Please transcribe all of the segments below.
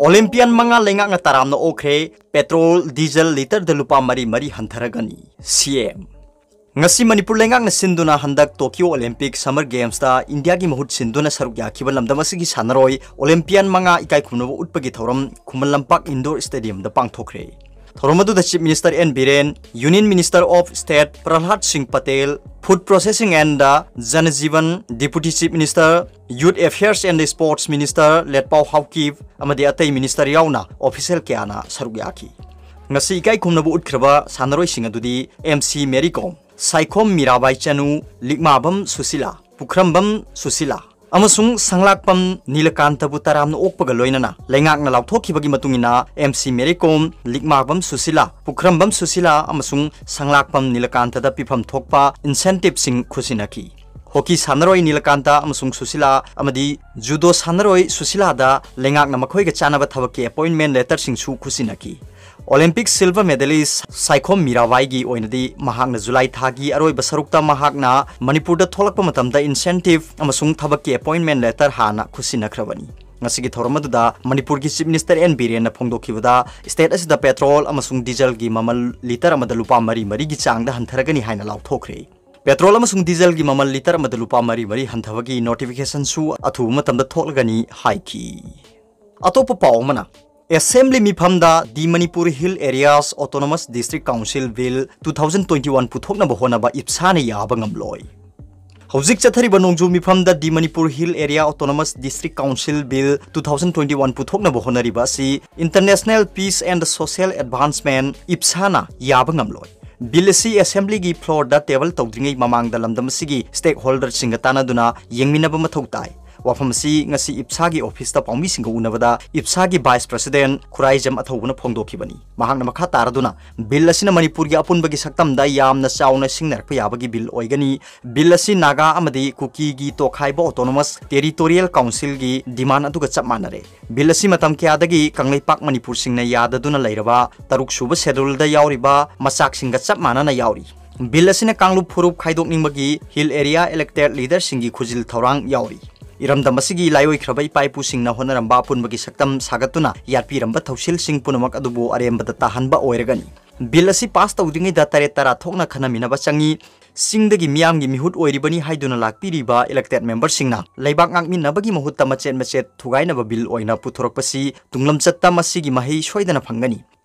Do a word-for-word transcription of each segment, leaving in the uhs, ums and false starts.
Olympian ꯃꯉꯥ ꯂꯩꯉꯥꯛꯅ ꯇꯔꯥꯝꯅ ꯑꯣꯛꯈ꯭ꯔꯦ, ꯄꯦꯇ꯭ꯔꯣꯜ, ꯗꯤꯖꯜ ꯂꯤꯇꯔꯗ ꯂꯨꯄꯥ ꯃꯔꯤ ꯃꯔꯤ ꯍꯟꯊꯔꯒꯅꯤ, ꯁꯤ ꯑꯦꯝ꯫ ꯉꯁꯤ ꯃꯅꯤꯄꯨꯔ ꯂꯩꯉꯥꯛꯅ ꯁꯤꯟꯗꯨꯅ ꯍꯟꯗꯛ ꯇꯣꯀꯤꯌꯣ ꯑꯣꯂꯦꯝꯄꯤꯛ ꯁꯝꯃꯔ ꯒꯦꯝꯁꯇ ꯏꯟꯗꯤꯌꯥꯒꯤ ꯃꯍꯨꯠ ꯁꯤꯟꯗꯨꯅ ꯁꯔꯨꯛ ꯌꯥꯈꯤꯕ ꯂꯝꯗꯝ ꯑꯁꯤꯒꯤ ꯁꯥꯟꯅꯔꯣꯏ ꯑꯣꯂꯦꯝꯄꯤꯌꯥꯟ ꯃꯉꯥ ꯏꯀꯥꯏ ꯈꯨꯝꯅꯕ ꯎꯠꯄꯒꯤ ꯊꯧꯔꯝ ꯈꯨꯃꯟ ꯂꯝꯄꯥꯛ ꯏꯟꯗꯣꯔ ꯁ꯭ꯇꯦꯗꯤꯌꯝꯗ ꯄꯥꯡꯊꯣꯛꯈ꯭ꯔꯦ꯫ ꯊꯧꯔꯝ ꯑꯗꯨꯗ Chief Minister N Biren, Union Minister of State ꯄ꯭ꯔꯍ꯭ꯂꯥꯗ ꯁꯤꯡ Patel, Food Processing and Janajeevan Deputy Chief Minister, Youth Affairs and Sports Minister ꯂꯦꯠꯄꯥꯎ Haokip ꯑꯃꯗꯤ ꯑꯇꯩ minister ꯌꯥꯎꯅ official ꯀꯌꯥꯅ ꯁꯔꯨꯛ ꯌꯥꯈꯤ꯫ ꯉꯁꯤ ꯏꯀꯥꯏ ꯈꯨꯝꯅꯕ ꯎꯠꯈ꯭ꯔꯕ ꯁꯥꯟꯅꯔꯣꯏꯁꯤꯡ ꯑꯗꯨꯗꯤ M C ꯃꯦꯔꯤ ꯀꯣꯝ, ꯁꯥꯏꯈꯣꯝ ꯃꯤꯔꯥꯕꯥꯏ ꯆꯅꯨ, ꯂꯤꯛꯃꯥꯕꯝ ꯁꯨꯁꯤꯂꯥ, ꯄꯨꯈ꯭ꯔꯝꯕꯝ ꯁꯨꯁꯤꯂꯥ ꯑꯃꯁꯨꯡ ꯁꯪꯂꯥꯛꯄꯝ ꯅꯤꯂꯀꯥꯟꯇꯕꯨ ꯇꯔꯥꯝꯅ ꯑꯣꯛꯄꯒ ꯂꯣꯏꯅꯅ ꯂꯩꯉꯥꯛꯅ ꯂꯥꯎꯊꯣꯛꯈꯤꯕꯒꯤ ꯃꯇꯨꯡ ꯏꯟꯅ M C ꯃꯦꯔꯤ ꯀꯣꯝ, ꯂꯤꯛꯃꯥꯕꯝ ꯁꯨꯁꯤꯂꯥ, ꯄꯨꯈ꯭ꯔꯝꯕꯝ ꯁꯨꯁꯤꯂꯥ ꯑꯃꯁꯨꯡ ꯁꯪꯂꯥꯛꯄꯝ ꯅꯤꯂꯀꯥꯟꯇꯗ ꯄꯤꯐꯝ ꯊꯣꯛꯄ incentiveꯁꯤꯡ ꯈꯨꯠꯁꯤꯟꯅꯈꯤ꯫ ꯍꯣꯀꯤ ꯁꯥꯟꯅꯔꯣꯏ ꯅꯤꯂꯀꯥꯟꯇ ꯑꯃꯁꯨꯡ ꯁꯨꯁꯤꯂꯥ ꯑꯃꯗꯤ ꯖꯨꯗꯣ ꯁꯥꯟꯅꯔꯣꯏ ꯁꯨꯁꯤꯂꯥꯗ ꯂꯩꯉꯥꯛꯅ ꯃꯈꯣꯏꯒ ꯆꯥꯟꯅꯕ ꯊꯕꯛꯀꯤ appointment letterꯁꯤꯡꯁꯨ ꯈꯨꯠꯁꯤꯟꯅꯈꯤ꯫ Olympic silver medalist Saikhom ꯃꯤꯔꯥꯕꯥꯏꯒꯤ ꯑꯣꯏꯅꯗꯤ ꯃꯍꯥꯛꯅ ꯖꯨꯂꯥꯏ ꯊꯥꯒꯤ ꯑꯔꯣꯏꯕ ꯁꯔꯨꯛꯇ ꯃꯍꯥꯛꯅ ꯃꯅꯤꯄꯨꯔꯗ ꯊꯣꯛꯂꯛꯄ ꯃꯇꯝꯗ incentive ꯑꯃꯁꯨꯡ ꯊꯕꯛꯀꯤ appointment letter ꯍꯥꯟꯅ ꯈꯨꯠꯁꯤꯟꯅꯈ꯭ꯔꯕꯅꯤ꯫ ꯉꯁꯤꯒꯤ ꯊꯧꯔꯝ ꯑꯗꯨꯗ ꯃꯅꯤꯄꯨꯔꯒꯤ Chief Minister N ꯕꯤꯔꯦꯟꯅ ꯐꯣꯡꯗꯣꯛꯈꯤꯕꯗ, state ꯑꯁꯤꯗ ꯄꯦꯇ꯭ꯔꯣꯜ ꯑꯃꯁꯨꯡ ꯗꯤꯖꯜꯒꯤ ꯃꯃꯜ ꯂꯤꯇꯔ ꯑꯃꯗ ꯂꯨꯄꯥ ꯃꯔꯤ ꯃꯔꯤꯒꯤ ꯆꯥꯡꯗ ꯍꯟꯊꯔꯒꯅꯤ ꯍꯥꯏꯅ ꯂꯥꯎꯊꯣꯛꯈ꯭ꯔꯦ꯫ ꯄꯦꯇ꯭ꯔꯣꯜ ꯑꯃꯁꯨꯡ ꯗꯤꯖꯜꯒꯤ ꯃꯃꯜ ꯂꯤꯇꯔ ꯑꯃꯗ ꯂꯨꯄꯥ ꯃꯔꯤ ꯃꯔꯤ ꯍꯟꯊꯕꯒꯤ notificationꯁꯨ ꯑꯊꯨꯕ ꯃꯇꯝꯗ ꯊꯣꯛꯂꯒꯅꯤ ꯍꯥꯏꯈꯤ꯫ ꯑꯇꯣꯞꯄ ꯄꯥꯎ ꯑꯃꯅ, Assembly ꯃꯤꯐꯝꯗ The Manipur Hill Areas Autonomous District Council Bill two thousand twenty one ꯄꯨꯊꯣꯛꯅꯕ ꯍꯣꯠꯅꯕ ꯏꯞꯁꯥꯅ ꯌꯥꯕ ꯉꯝꯂꯣꯏ꯫ ꯍꯧꯖꯤꯛ ꯆꯠꯊꯔꯤꯕ ꯅꯣꯡꯖꯨ ꯃꯤꯐꯝꯗ The Manipur Hill Area Autonomous District Council Bill two thousand twenty one ꯄꯨꯊꯣꯛꯅꯕ ꯍꯣꯠꯅꯔꯤꯕ ꯑꯁꯤ international peace and social advancement ꯏꯞꯁꯥꯅ ꯌꯥꯕ ꯉꯝꯂꯣꯏ꯫ Bill ꯑꯁꯤ Assemblyꯒꯤ floorꯗ table ꯇꯧꯗ꯭ꯔꯤꯉꯩ ꯃꯃꯥꯡꯗ ꯂꯝꯗꯝ ꯑꯁꯤꯒꯤ stakeholderꯁꯤꯡꯒ ꯇꯥꯟꯅꯗꯨꯅ ꯌꯦꯡꯃꯤꯟꯅꯕ ꯃꯊꯧ ꯇꯥꯏ꯫ ꯋꯥꯐꯝ ꯑꯁꯤ ꯉꯁꯤ ꯏꯞꯁꯥꯒꯤ officeꯇ ꯄꯥꯎꯃꯤꯁꯤꯡꯒ ꯎꯅꯕꯗ ꯏꯞꯁꯥꯒꯤ Vice President ꯈꯨꯔꯥꯏꯖꯝ ꯑꯊꯧꯕꯅ ꯐꯣꯡꯗꯣꯛꯈꯤꯕꯅꯤ꯫ ꯃꯍꯥꯛꯅ ꯃꯈꯥ ꯇꯥꯔꯗꯨꯅ, Bill ꯑꯁꯤꯅ ꯃꯅꯤꯄꯨꯔꯒꯤ ꯑꯄꯨꯟꯕꯒꯤ ꯁꯛꯇꯝꯗ ꯌꯥꯝꯅ ꯆꯥꯎꯅ ꯁꯤꯡꯅꯔꯛꯄ ꯌꯥꯕꯒꯤ bill ꯑꯣꯏꯒꯅꯤ꯫ Bill ꯑꯁꯤ ꯅꯥꯒꯥ ꯑꯃꯗꯤ ꯀꯨꯀꯤꯒꯤ ꯇꯣꯈꯥꯏꯕ Autonomous Territorial Councilꯒꯤ demand ꯑꯗꯨꯒ ꯆꯞ ꯃꯥꯟꯅꯔꯦ꯫ Bill ꯑꯁꯤ ꯃꯇꯝ ꯀꯌꯥꯗꯒꯤ ꯀꯪꯂꯩꯄꯥꯛ ꯃꯅꯤꯄꯨꯔꯁꯤꯡꯅ ꯌꯥꯗꯗꯨꯅ ꯂꯩꯔꯕ ꯇꯔꯨꯛ ꯁꯨꯕ scheduleꯗ ꯌꯥꯎꯔꯤꯕ ꯃꯆꯥꯛꯁꯤꯡꯒ ꯆꯞ ꯃꯥꯟꯅꯅ ꯌꯥꯎꯔꯤ꯫ Bill ꯑꯁꯤꯅ ꯀꯥꯡꯂꯨꯞ ꯐꯨꯔꯨꯞ ꯈꯥꯏꯗꯣꯛꯅꯤꯡꯕꯒꯤ Hill Area elected leaderꯁꯤꯡꯒꯤ ꯈꯨꯖꯤꯜ ꯊꯧꯔꯥꯡ ꯌꯥꯎꯔꯤ꯫ ꯏꯔꯝꯗꯝ ꯑꯁꯤꯒꯤ ꯂꯥꯏꯑꯣꯏꯈ꯭ꯔꯕ ꯏꯄꯥ ꯏꯄꯨꯁꯤꯡꯅ ꯍꯣꯠꯅꯔꯝꯕ ꯑꯄꯨꯟꯕꯒꯤ ꯁꯛꯇꯝ ꯁꯥꯒꯠꯇꯨꯅ ꯌꯥꯠꯄꯤꯔꯝꯕ ꯊꯧꯁꯤꯜꯁꯤꯡ ꯄꯨꯝꯅꯃꯛ ꯑꯗꯨꯕꯨ ꯑꯔꯦꯝꯕꯗ ꯇꯥꯍꯟꯕ ꯑꯣꯏꯔꯒꯅꯤ꯫ ꯕꯤꯜ ꯑꯁꯤ ꯄꯥꯁ ꯇꯧꯗ꯭ꯔꯤꯉꯩꯗ ꯇꯔꯦꯠ ꯇꯔꯥ ꯊꯣꯛꯅ ꯈꯟꯅꯃꯤꯟꯅꯕ ꯆꯪꯏ꯫ ꯆꯤꯡꯗꯒꯤ ꯃꯤꯌꯥꯝꯒꯤ ꯃꯤꯍꯨꯠ ꯑꯣꯏꯔꯤꯕꯅꯤ ꯍꯥꯏꯗꯨꯅ ꯂꯥꯛꯄꯤꯔꯤꯕ elected memberꯁꯤꯡꯅ ꯂꯩꯕꯥꯛ ꯉꯥꯛꯃꯤꯟꯅꯕꯒꯤ ꯃꯍꯨꯠꯇ ꯃꯆꯦꯠ ꯃꯆꯦꯠ ꯊꯨꯒꯥꯏꯅꯕ ꯕꯤꯜ ꯑꯣꯏꯅ ꯄꯨꯊꯣꯔꯛꯄꯁꯤ ꯇꯨꯡꯂꯝꯆꯠꯇ ꯃꯁꯤꯒꯤ ꯃꯍꯩ ꯁꯣꯏꯗꯅ ꯐꯪꯒꯅꯤ꯫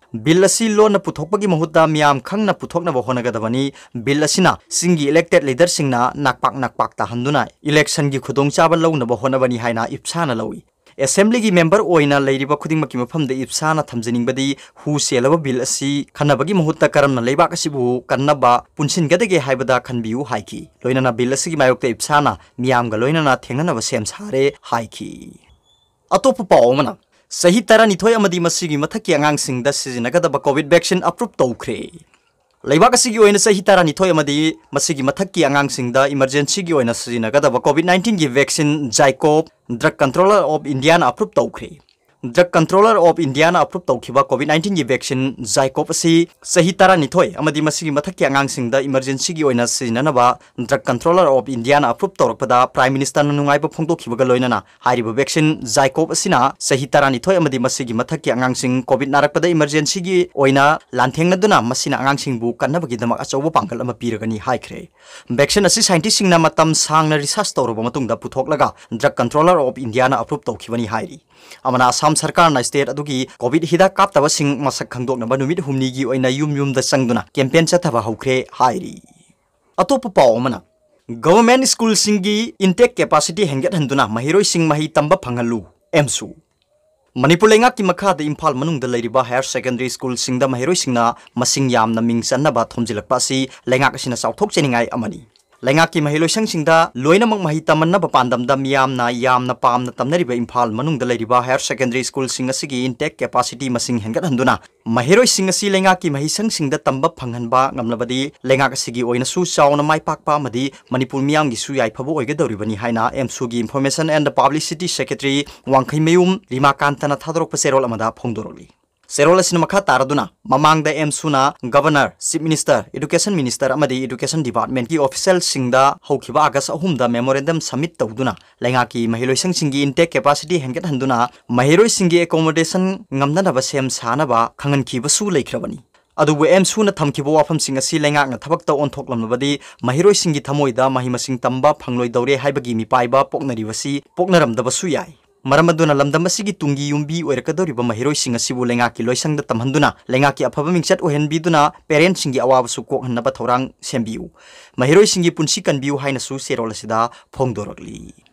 ꯕꯤꯜ ꯑꯁꯤ ꯂꯣꯟꯅ ꯄꯨꯊꯣꯛꯄꯒꯤ ꯃꯍꯨꯠꯇ ꯃꯤꯌꯥꯝ ꯈꯪꯅ ꯄꯨꯊꯣꯛꯅꯕ ꯍꯣꯠꯅꯒꯗꯕꯅꯤ꯫ ꯕꯤꯜ ꯑꯁꯤꯅ ꯆꯤꯡꯒꯤ elected leaderꯁꯤꯡꯅ ꯅꯥꯛꯄꯥꯛ ꯅꯥꯛꯄꯥꯛ ꯇꯥꯍꯟꯗꯨꯅ electionꯒꯤ ꯈꯨꯗꯣꯡꯆꯥꯕ ꯂꯧꯅꯕ ꯍꯣꯠꯅꯕꯅꯤ ꯍꯥꯏꯅ ꯏꯞꯁꯥꯅ ꯂꯧꯏ꯫ Assemblyꯒꯤ member ꯑꯣꯏꯅ ꯂꯩꯔꯤꯕ ꯈꯨꯗꯤꯡꯃꯛꯀꯤ ꯃꯐꯝꯗ ꯏꯞꯁꯥꯅ ꯊꯝꯖꯅꯤꯡꯕꯗꯤ ꯍꯨ ꯆꯦꯜꯂꯕ ꯕꯤꯜ ꯑꯁꯤ ꯈꯟꯅꯕꯒꯤ ꯃꯍꯨꯠꯇ ꯀꯔꯝꯅ ꯂꯩꯕꯥꯛ ꯑꯁꯤꯕꯨ ꯀꯟꯅꯕ ꯄꯨꯟꯁꯤꯟꯒꯗꯒꯦ ꯍꯥꯏꯕꯗ ꯈꯟꯕꯤꯌꯨ ꯍꯥꯏꯈꯤ꯫ ꯂꯣꯏꯅꯅ ꯕꯤꯜ ꯑꯁꯤꯒꯤ ꯃꯥꯌꯣꯛꯇ ꯏꯞꯁꯥꯅ ꯃꯤꯌꯥꯝꯒ ꯂꯣꯏꯅꯅ ꯊꯦꯡꯅꯅꯕ ꯁꯦꯝ ꯁꯥꯔꯦ ꯍꯥꯏꯈꯤ꯫ ꯑꯇꯣꯞꯄ ꯄꯥꯎ ꯑꯃꯅ, ꯆꯍꯤ ꯇꯔꯥꯅꯤꯊꯣꯏ ꯑꯃꯗꯤ ꯃꯁꯤꯒꯤ ꯃꯊꯛꯀꯤ ꯑꯉꯥꯡꯁꯤꯡꯗ ꯁꯤꯖꯤꯟꯅꯒꯗꯕ COVID vaccine approve ꯇꯧꯈ꯭ꯔꯦ꯫ ꯂꯩꯕꯥꯛ ꯑꯁꯤꯒꯤ ꯑꯣꯏꯅ ꯆꯍꯤ ꯇꯔꯥꯅꯤꯊꯣꯏ ꯑꯃꯗꯤ ꯃꯁꯤꯒꯤ ꯃꯊꯛꯀꯤ ꯑꯉꯥꯡꯁꯤꯡꯗ emergencyꯒꯤ ꯑꯣꯏꯅ ꯁꯤꯖꯤꯟꯅꯒꯗꯕ COVID nineteenꯒꯤ vaccine ZyCoV Drug Controller of Indiaꯅ approve ꯇꯧꯈ꯭ꯔꯦ꯫ Drug Controller of Indiaꯅ approve ꯇꯧꯈꯤꯕ COVID nineteenꯒꯤ vaccine ZyCoV ꯑꯁꯤ ꯆꯍꯤ ꯇꯔꯥꯅꯤꯊꯣꯏ ꯑꯃꯗꯤ ꯃꯁꯤꯒꯤ ꯃꯊꯛꯀꯤ ꯑꯉꯥꯡꯁꯤꯡꯗ emergencyꯒꯤ ꯑꯣꯏꯅ ꯁꯤꯖꯤꯟꯅꯅꯕ Drug Controller of Indiaꯅ approve ꯇꯧꯔꯛꯄꯗ Prime Ministerꯅ ꯅꯨꯡꯉꯥꯏꯕ ꯐꯣꯡꯗꯣꯛꯈꯤꯕꯒ ꯂꯣꯏꯅꯅ ꯍꯥꯏꯔꯤꯕ vaccine ZyCoV ꯑꯁꯤꯅ ꯆꯍꯤ ꯇꯔꯥꯅꯤꯊꯣꯏ ꯑꯃꯗꯤ ꯃꯁꯤꯒꯤ ꯃꯊꯛꯀꯤ ꯑꯉꯥꯡꯁꯤꯡ COVID ꯅꯥꯔꯛꯄꯗ emergencyꯒꯤ ꯑꯣꯏꯅ ꯂꯥꯟꯊꯦꯡꯅꯗꯨꯅ ꯃꯁꯤꯅ ꯑꯉꯥꯡꯁꯤꯡꯕꯨ ꯀꯟꯅꯕꯒꯤꯗꯃꯛ ꯑꯆꯧꯕ ꯄꯥꯡꯒꯜ ꯑꯃ ꯄꯤꯔꯒꯅꯤ ꯍꯥꯏꯈ꯭ꯔꯦ꯫ Vaccine ꯑꯁꯤ scientistꯁꯤꯡꯅ ꯃꯇꯝ ꯁꯥꯡꯅ research ꯇꯧꯔꯕ ꯃꯇꯨꯡꯗ ꯄꯨꯊꯣꯛꯂꯒ Drug Controller of Indiaꯅ approve ꯇꯧꯈꯤꯕꯅꯤ ꯍꯥꯏꯔꯤ꯫ ꯑꯃꯅ ꯑꯁꯥꯝ ꯁꯔꯀꯥꯔꯅ state ꯑꯗꯨꯒꯤ COVID ꯍꯤꯗꯥꯛ ꯀꯥꯞꯇꯕꯁꯤꯡ ꯃꯁꯛ ꯈꯪꯗꯣꯛꯅꯕ ꯅꯨꯃꯤꯠ ꯍꯨꯝꯅꯤꯒꯤ ꯑꯣꯏꯅ ꯌꯨꯝ ꯌꯨꯝꯗ ꯆꯪꯗꯨꯅ campaign ꯆꯠꯊꯕ ꯍꯧꯈ꯭ꯔꯦ ꯍꯥꯏꯔꯤ꯫ ꯑꯇꯣꯞꯄ ꯄꯥꯎ ꯑꯃꯅ, government schoolꯁꯤꯡꯒꯤ intake capacity ꯍꯦꯟꯒꯠꯍꯟꯗꯨꯅ ꯃꯍꯩꯔꯣꯏꯁꯤꯡ ꯃꯍꯩ ꯇꯝꯕ ꯐꯪꯍꯜꯂꯨ, ꯑꯦꯝꯁꯨ꯫ ꯃꯅꯤꯄꯨꯔ ꯂꯩꯉꯥꯛꯀꯤ ꯃꯈꯥꯗ ꯏꯝꯐꯥꯜ ꯃꯅꯨꯡꯗ ꯂꯩꯔꯤꯕ higher secondary schoolꯁꯤꯡꯗ ꯃꯍꯩꯔꯣꯏꯁꯤꯡꯅ ꯃꯁꯤꯡ ꯌꯥꯝꯅ ꯃꯤꯡ ꯆꯟꯅꯕ ꯊꯣꯝꯖꯤꯜꯂꯛꯄ ꯑꯁꯤ ꯂꯩꯉꯥꯛ ꯑꯁꯤꯅ ꯆꯥꯎꯊꯣꯛꯆꯅꯤꯡꯉꯥꯏ ꯑꯃꯅꯤ꯫ ꯂꯩꯉꯥꯛꯀꯤ ꯃꯍꯩꯂꯣꯏꯁꯪꯁꯤꯡꯗ ꯂꯣꯏꯅꯃꯛ ꯃꯍꯩ ꯇꯝꯍꯟꯅꯕ ꯄꯥꯟꯗꯝꯗ ꯃꯤꯌꯥꯝꯅ ꯌꯥꯝꯅ ꯄꯥꯝꯅ ꯇꯝꯅꯔꯤꯕ ꯏꯝꯐꯥꯜ ꯃꯅꯨꯡꯗ ꯂꯩꯔꯤꯕ higher secondary schoolꯁꯤꯡ ꯑꯁꯤꯒꯤ intake capacityꯃꯁꯤꯡ ꯍꯦꯟꯒꯠꯍꯟꯗꯨꯅ ꯃꯍꯩꯔꯣꯏꯁꯤꯡ ꯑꯁꯤ ꯂꯩꯉꯥꯛꯀꯤ ꯃꯍꯩꯁꯪꯁꯤꯡꯗ ꯇꯝꯕ ꯐꯪꯍꯟꯕ ꯉꯝꯂꯕꯗꯤ ꯂꯩꯉꯥꯛ ꯑꯁꯤꯒꯤ ꯑꯣꯏꯅꯁꯨ ꯆꯥꯎꯅ ꯃꯥꯏ ꯄꯥꯛꯄ ꯑꯃꯗꯤ ꯃꯅꯤꯄꯨꯔ ꯃꯤꯌꯥꯝꯒꯤꯁꯨ ꯌꯥꯏꯐꯕ ꯑꯣꯏꯒꯗꯧꯔꯤꯕꯅꯤ ꯍꯥꯏꯅ ꯑꯦꯝꯁꯨꯒꯤ Information and Publicity Secretary ꯋꯥꯡꯈꯩꯃꯌꯨꯝ ꯔꯤꯃꯥꯀꯥꯟꯇꯅ ꯊꯥꯗꯣꯔꯛꯄ ꯆꯦꯔꯣꯜ ꯑꯃꯗ ꯐꯣꯡꯗꯣꯔꯛꯂꯤ꯫ ꯆꯦꯔꯣꯜ ꯑꯁꯤꯅ ꯃꯈꯥ ꯇꯥꯔꯗꯨꯅ, ꯃꯃꯥꯡꯗ ꯑꯦꯝꯁꯨꯅ Governor, Chief Minister, Education Minister ꯑꯃꯗꯤ Education Departmentꯀꯤ officialꯁꯤꯡꯗ ꯍꯧꯈꯤꯕ August ꯑꯍꯨꯝꯗ memorandum submit ꯇꯧꯗꯨꯅ ꯂꯩꯉꯥꯛꯀꯤ ꯃꯍꯩꯂꯣꯏꯁꯪꯁꯤꯡꯒꯤ intake capacity ꯍꯦꯟꯒꯠꯍꯟꯗꯨꯅ ꯃꯍꯩꯔꯣꯏꯁꯤꯡꯒꯤ accommodation ꯉꯝꯅꯅꯕ ꯁꯦꯝ ꯁꯥꯅꯕ ꯈꯪꯍꯟꯈꯤꯕꯁꯨ ꯂꯩꯈ꯭ꯔꯕꯅꯤ꯫ ꯑꯗꯨꯕꯨ ꯑꯦꯝꯁꯨꯅ ꯊꯝꯈꯤꯕ ꯋꯥꯐꯝꯁꯤꯡ ꯑꯁꯤ ꯂꯩꯉꯥꯛꯅ ꯊꯕꯛꯇ ꯑꯣꯟꯊꯣꯛꯂꯝꯂꯕꯗꯤ ꯃꯍꯩꯔꯣꯏꯁꯤꯡꯒꯤ ꯊꯃꯣꯏꯗ ꯃꯍꯩ ꯃꯁꯤꯡ ꯇꯝꯕ ꯐꯪꯂꯣꯏꯗꯧꯔꯦ ꯍꯥꯏꯕꯒꯤ ꯃꯤꯄꯥꯏꯕ ꯄꯣꯛꯅꯔꯤꯕꯁꯤ ꯄꯣꯛꯅꯔꯝꯗꯕꯁꯨ ꯌꯥꯏ꯫ ꯃꯔꯝ ꯑꯗꯨꯅ ꯂꯝꯗꯝ ꯑꯁꯤꯒꯤ ꯇꯨꯡꯒꯤ ꯌꯨꯝꯕꯤ ꯑꯣꯏꯔꯛꯀꯗꯧꯔꯤꯕ ꯃꯍꯩꯔꯣꯏꯁꯤꯡ ꯑꯁꯤꯕꯨ ꯂꯩꯉꯥꯛꯀꯤ ꯂꯣꯏꯁꯪꯗ ꯇꯝꯍꯟꯗꯨꯅ ꯂꯩꯉꯥꯛꯀꯤ ꯑꯐꯕ ꯃꯤꯡꯆꯠ ꯑꯣꯏꯍꯟꯕꯤꯗꯨꯅ parentꯁꯤꯡꯒꯤ ꯑꯋꯥꯕꯁꯨ ꯀꯣꯛꯍꯟꯅꯕ ꯊꯧꯔꯥꯡ ꯁꯦꯝꯕꯤꯌꯨ꯫ ꯃꯍꯩꯔꯣꯏꯁꯤꯡꯒꯤ ꯄꯨꯟꯁꯤ ꯀꯟꯕꯤꯌꯨ ꯍꯥꯏꯅꯁꯨ ꯆꯦꯔꯣꯜ ꯑꯁꯤꯗ ꯐꯣꯡꯗꯣꯔꯛꯂꯤ꯫